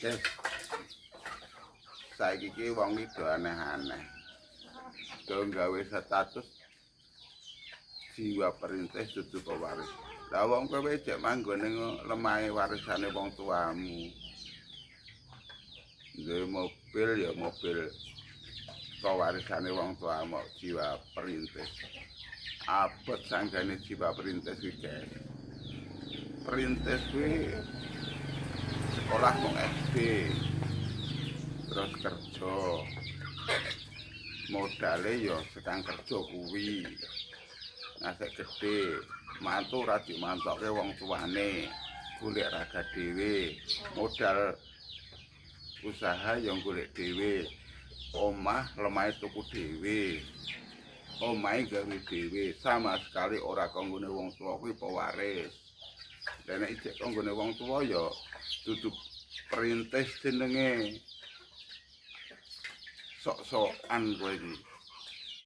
Guys, saiki iki wong iki do aneh-aneh. Do gawe status jiwa perintis dudu pewaris. Lah wong kowe jek manggon ning lemahe warisane wong tuamu. Duwe mobil ya mobil warisane wong tuamu, jiwa perintis. Abot sanggane jiwa perintis iki, guys. Perintis kuwi sekolah mung SD. Terus kerja. Modale ya sekang kerja kuwi. Ngasek gedhe, mantu ora dimantokke wong tuane, golek raga dhewe, modal usaha ya golek dhewe, omah lemahe tuku dhewe, omahe gawe dhewe, sama sekali ora kanggone wong tuwa kuwi pewaris. Lah nek ijek kanggone wong tuwa ya dudu perintis jenenge. Sok-sokan kowe iki.